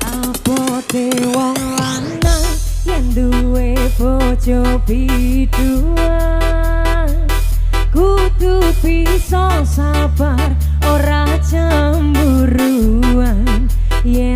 Abote wong lanang yen duwe bojo biduan, kudu bisa sabar, ora cemburuan. Yen